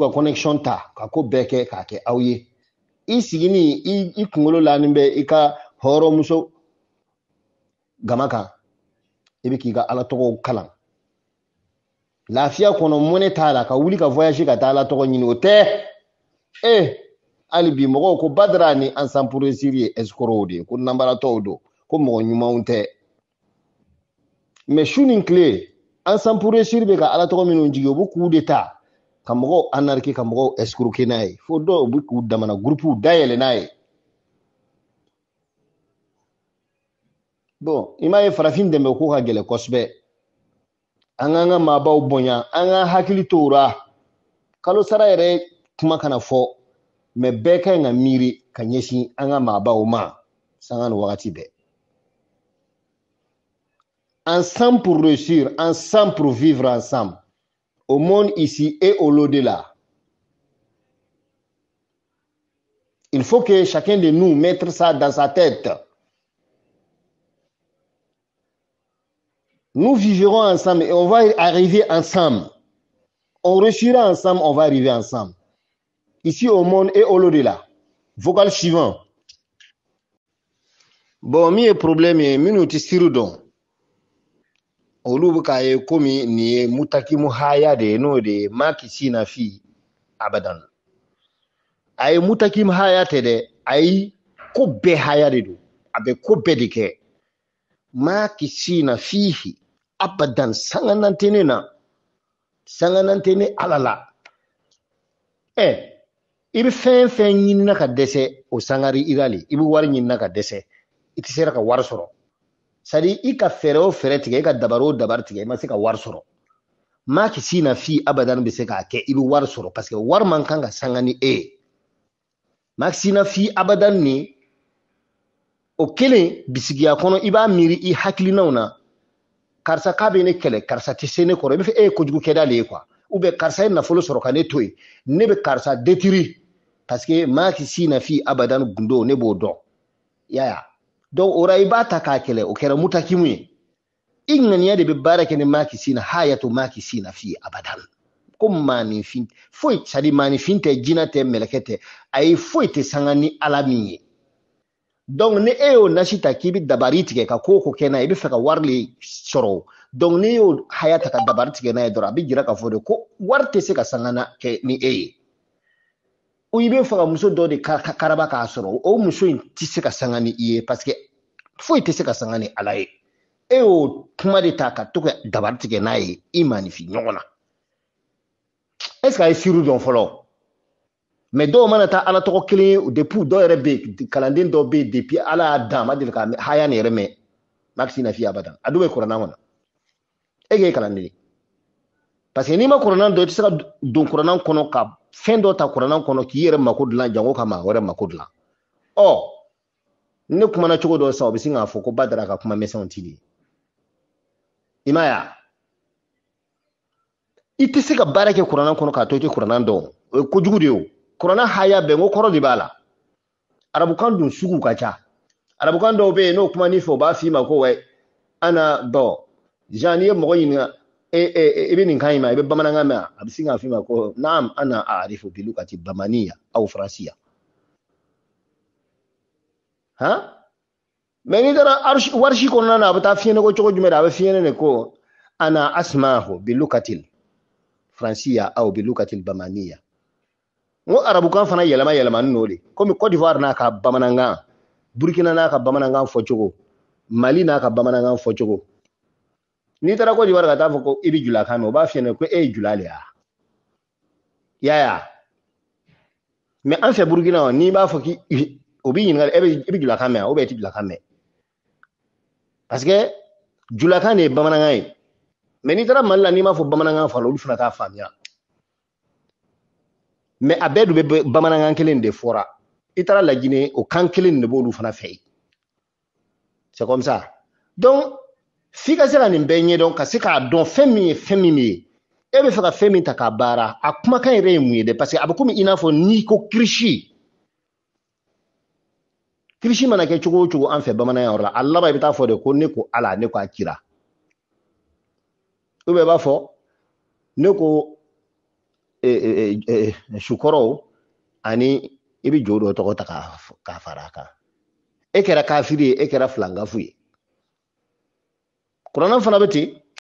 ka connexion ta ka ko bɛɛ kɛ k'a kɛ aw ye. I sigini i kunkolo lanin bɛ i ka hɔrɔnmuso gama kan, i bɛ k'i ka Ala tɔgɔw kalan lafiya kɔnɔ, mɔnɛ t'a la, ka wuli ka voyage ka taa Ala tɔgɔ ɲini, o tɛ. Hali bi mɔgɔw ko Badara ni Ensemble pour réussir ye escrocs de ye, ko nanbaratɔw don, ko mɔgɔ ɲumanw tɛ. Mais su ni tile, Ensemble pour réussir bɛ ka Ala tɔgɔ minnu jigin, u bɛ k'u de ta ka mɔgɔw anarquer, ka mɔgɔw escroquer n'a ye, fo dɔw bɛ k'u damana groupe dayɛlɛ n'a ye. Bon, i m'a ye farafin dɛmɛ ko ka gɛlɛn kosɛbɛ. An k'an ka maabaw bonya, an k'an hakili to o la. Kalo sara yɛrɛ kuma kana fɔ, mais bɛɛ ka ɲi ka miiri ka ɲɛsin an ka maabaw ma sanga ni wagati bɛɛ. Ensemble pour réussir, ensemble pour vivre ensemble, au monde ici et au au-delà. Il faut que chacun de nous mette ça dans sa tête. Nous vivrons ensemble et on va arriver ensemble. On réussira ensemble, on va arriver ensemble. Ici au monde et au au-delà. Vocal suivant. Bon, mi ye problème ye, minnu tɛ siri dɔn, olu bɛ k'a ye komi nin ye mutakimu haya de ye, n'o de ye makisina fi abadan. A ye mutakimu haya tɛ dɛ, ayi, ko bɛɛ haya de don, a bɛ ko bɛɛ de kɛ. Makisina fihi abadan, sanganan tɛ ne na, sanganan tɛ ne Ala la. I bɛ fɛn fɛn ɲinina ka dɛsɛ, o sangari i la le. I bɛ wari ɲinina ka dɛsɛ, i tɛ se ka wari sɔrɔ. C'est-à-dire i ka fɛɛrɛ o fɛɛrɛ tigɛ, i ka dabari o dabari tigɛ, i ma se ka wari sɔrɔ. Makisina fi abadan bɛ se k'a kɛ, i bɛ wari sɔrɔ, parce que wari man kan ka sanga ni e ye. Makisina fi abadan ni o kelen bisigiya kɔnɔ, i b'a miiri i hakilinaw na, karisa k'a bɛ ne kɛlɛ, karisa tɛ se ne kɔrɔ, i bɛ fɛ e ye kojugukɛda de ye quoi, ou bien karisa ye nafolo sɔrɔ ka ne to yen, ne bɛ karisa détruire, parce que makisina fi abadan gundo ne b'o dɔn. I y'a ye? Donc o la i b'a ta k'a kɛlɛ, o kɛra mutakimu ye. I ŋaniya de bɛ baara kɛ ni makisina hayatu makisina fi abadan. Ko maaninfin foyi, c'est à dire maaninfin tɛ, jinɛ tɛ, mɛlɛkɛ tɛ, ayi, foyi tɛ sanga ni Ala min ye. Donc ni e y'o nasi ta k'i bɛ dabari tigɛ ka ko o ko kɛ n'a ye, i bɛ fɛ ka wari de sɔrɔ. Donc n'i y'o haya ta ka dabari tigɛ n'a ye dɔrɔn, a bɛ jira k'a fɔ de ko wari tɛ se ka sanga na kɛ ni e ye. O i bɛ fɛ ka muso dɔ de karaba k'a sɔrɔ, o muso in tɛ se ka sanga ni i ye, parce que foyi tɛ se ka sanga ni Ala ye. E y'o kuma de ta ka to ka dabari tigɛ n'a ye i maaninfin ɲɔgɔn na. Est-ce que a ye siru dɔn fɔlɔ? Mais dɔw mana taa Ala tɔgɔ kelen ye, depuis dɔw yɛrɛ bɛ yen, kalanden dɔw bɛ yen, depuis Ala y'a dan, a ma deli ka haya nin yɛrɛ mɛn. Makisina fi abadan, a dun bɛ kuranna kɔnɔ. E k'e kalanden ye, parce que n'i ma kuranna dɔn, i tɛ se ka don kuranna kɔnɔ ka fɛn dɔ ta kuranna kɔnɔ k'i yɛrɛ mako dilan, jango ka maa wɛrɛ mako dilan. Ne kumana cogo dɔ sisan, o bɛ sin k'a fɔ ko Badara ka kuma misɛnw ti de. I m'a ye wa? I tɛ se ka baara kɛ kuranna kɔnɔ k'a to i tɛ kuranna dɔn. O ye kojugu de ye o. Kuranna haya bɛɛ, n ko kɔrɔ de b'a la. Arabukan dun sugu ka ca. Arabukan dɔw bɛ yen, n'o kuma n'i fɛ, o b'a f'i ma ko wɛ, ana bɔn, Jean, n'i ye mɔgɔ ɲininka, i bɛ nin kan in ma, i bɛ bamanankan mɛn, a bɛ sin k'a f'i ma ko naam, ana arifu bilugati bamaniya aw faransiya. Han? Mais n'i taara warisi kɔnɔna na, a bɛ taa fiɲɛ ko cogo jumɛn de, a bɛ fiɲɛ de ko ana asmahu bilukatil faransiya aw bilukatil bamaniya. N ko arabukan fana yɛlɛma yɛlɛmani n'o de, komi Côte d'Ivoire n'a ka bamanankan, Burkina n'a ka bamanankan fɔcogo, Mali n'a ka bamanankan fɔcogo. N'i taara Côte d'Ivoire ka taa fɔ ko i bɛ julakan mɛn, o b'a f'i ɲɛna ko e ye jula de ye wa? I y'a ye wa? Mais an fɛ Burkina, n'i b'a fɔ k'i o b'i ɲininka, i bɛ julakan mɛn wa, ou bien i tɛ julakan mɛn? Parce que julakan de ye bamanankan ye. Mais n'i taara Mali la, n'i m'a fɔ bamanankan fɔ la, olu fana t'a faamuya. Mais a bɛɛ dun bɛ bamanankan kelen de fɔra. I taara Laginɛ, o kan kelen de b'olu fana fɛ yen. C'est comme ça. Donc f'i ka se ka nin bɛɛ ɲɛdɔn, ka se k'a dɔn fɛn min ye fɛn min ye. E bɛ fɛ ka fɛn min ta k'a baara, a kumakan yɛrɛ ye mun ye dɛ? Parce que a bɛ komi i n'a fɔ n'i ko kirisi. Kirisi mana kɛ cogo o cogo an fɛ bamananya yɔrɔ la, a laban i bɛ taa fɔ de ko ne ko Ala, ne ko a kira. Ou bien i b'a fɔ ne ko Sukɔrɔw ani i bɛ jo dɔ tɔgɔ ta k'a fara a kan. E kɛra kafiri ye, e kɛra filankafu ye. Kuranɛ fana bɛ ten.